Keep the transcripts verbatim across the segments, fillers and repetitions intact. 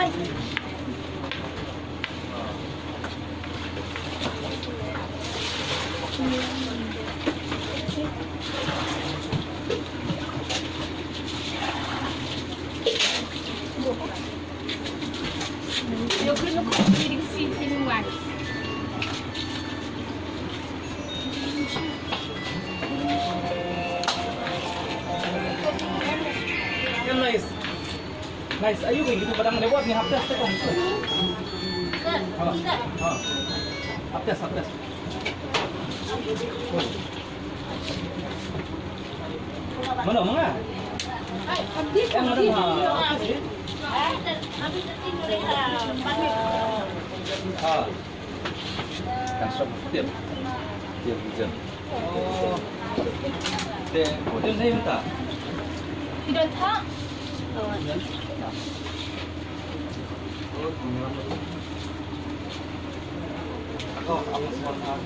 Nice. Nice. Ayu, gitu padang lewat ni, haptas tu kan. Ha. Ha. Haptas, haptas. Mana, mana? Yang mana? Ha. Ha. Kan sop tiap. Tiap hujan. Oh. Te, hotel ni entah. Tidak tak? Ako, ako sa mga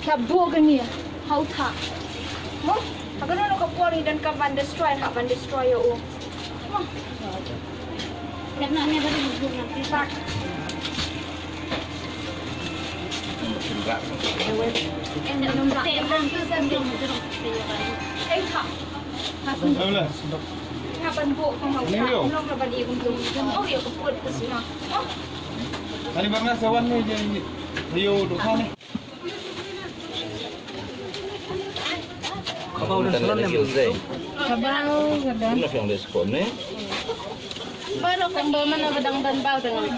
Ka buh kane ha u thah. Mo, ha kano kano ka por ngi donkam ban destroy, hap ban destroy ïa u. Mo. Dak na ne bari buh na ti tak. Em dak num dak. Em dak num dak. Em thah. Hap ban buh ka ha u thah. Nong ka ban ïa kum kum. Oh, ïa ka put ka sma. Oh. Ani barna sa wan ne je, ayo, dohkha ne. Khabaw dan salon ne. Khabaw, khabaw. Ina fiang de skon ne. Baru kan bawa mana badang dan baw dengan.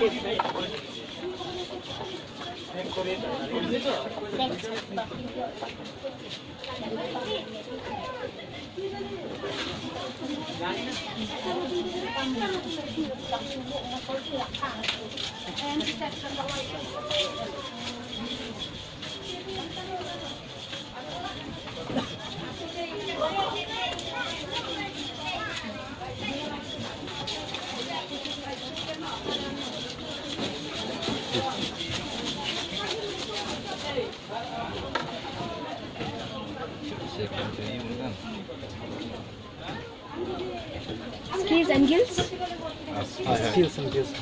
Skills and gills? Skills and gills.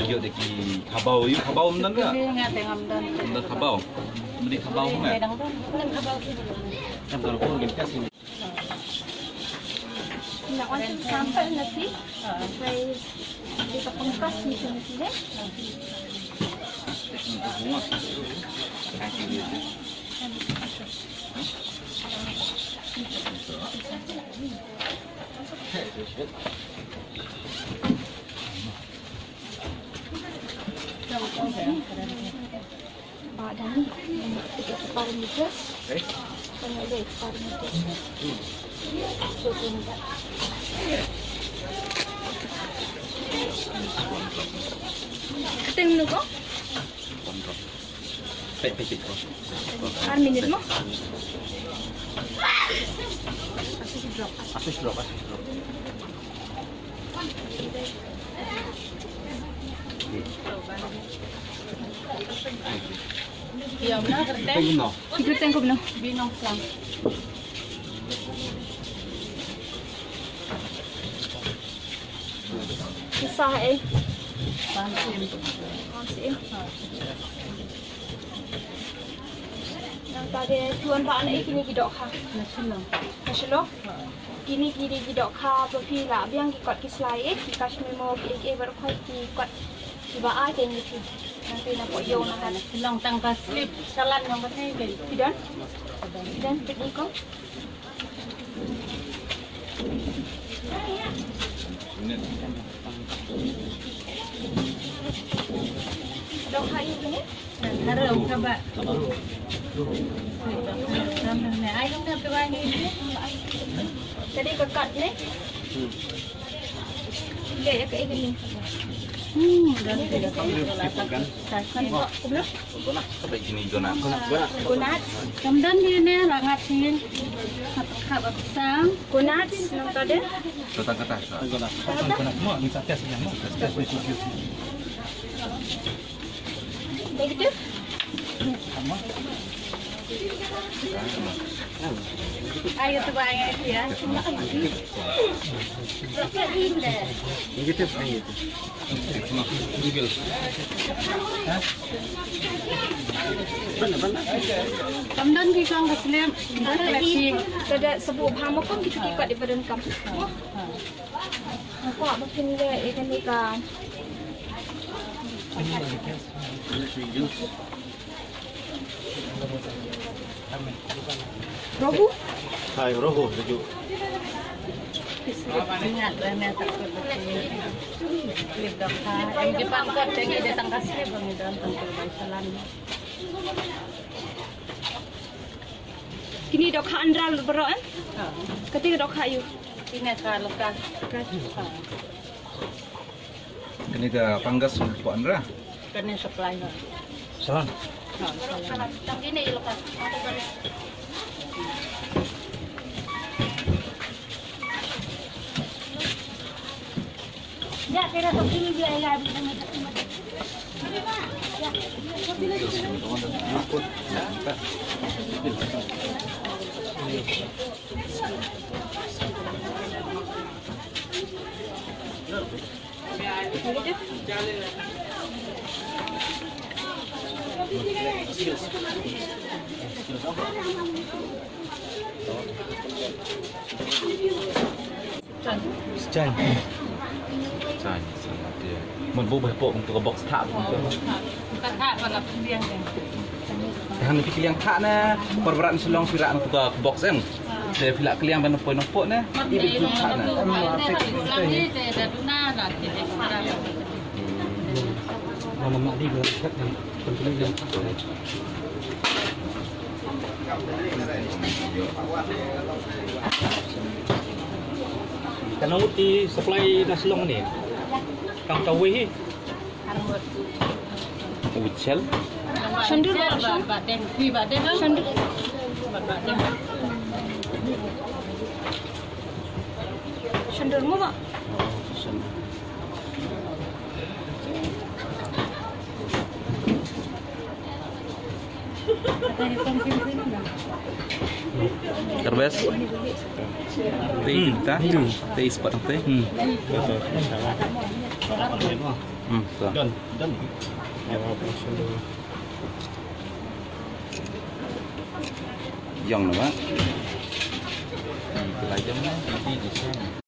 Ïoh dei ki khabaw, ïoh khabaw ym don ka? Ym don khabaw. Ym dei khabaw ne? Nak wan tu sampai nanti. Baik. Kita pangkas ni tu nanti deh. Ba dang, tiga kepala muda. Eh? Tengok deh kepala muda. Keting menu ko? Pek, pek, pek. Ar minit mo? Asus drop, asus drop, asus drop. Ïa, mana kyrteng? Kyrteng ko bino. Bino Klang. Pisa eh. Pang sim. Pang sim. Nangta dei tuan ba an eh kine ki dohkha. Na Shillong. Na Shillong. Kine ki dei ki dohkha ba phi lah biang ki kot ki slai eh, ki kashmir mo, ki eh, ki eh baroh khoit ki kot kiba ai te ngi phi. Nangta na poi ïew na ha. Shillong tang ka slip salan nang ba ne dei. Phi don? Phi don phi dei ko? Dohkha ïa kine? Harum, kaba. Ai, long na, pewa ni. Tadi ka kat ne? Dei, ka kat ni. Hmm, don. Kam don ïa ne la ngat sien. Kap kap sang. Kunat nang ta de. Tang kata sa. Tang kata. Mo ni sa test ïa mo. Test ïa mo. Begitu. Ayo tu bang ya. Begitu. Kam don ki kong ka slem. Ka da sabu bha mo kum ki ki kwat di badan kam. Mo kwah ba kin leh ïa kane ka. Rohu? Hai, rohu, sejuk. Kini dohkha andral baroh, em? Ha. Kati ka dohkha ïu? Kini ka lokal. Lokal. Ha. Kani ka Pangas sum ko Andra. Kani supply ha. Salam. Ha, salam. Tang kini ïa lokal. Ya, kira tu kini dia ya. Chan. Chan, chan, dia. Mon bu ba pok untuk box thap. Thap, thap, wala pilihan dia. Te hangno phi kylliang thah ne, por brat Shillong phi rah nangtu ka box em. Te phi lah kylliang ban poi nongpoi ne. Ibi ju thah ne. Ka nang uti supply na Shillong ne. Kam kawei hi. Uchel. Shandur ba, ba, ba, deng. Wi ba, deng. Shandur. Ba, ba, deng. Shandur mo ba? Oh, shandur. Terbes. Tei kita. Hmm. Tei spot tei. Hmm. Hmm. Don, don. Yang nama? Pelajar mana? Di sana.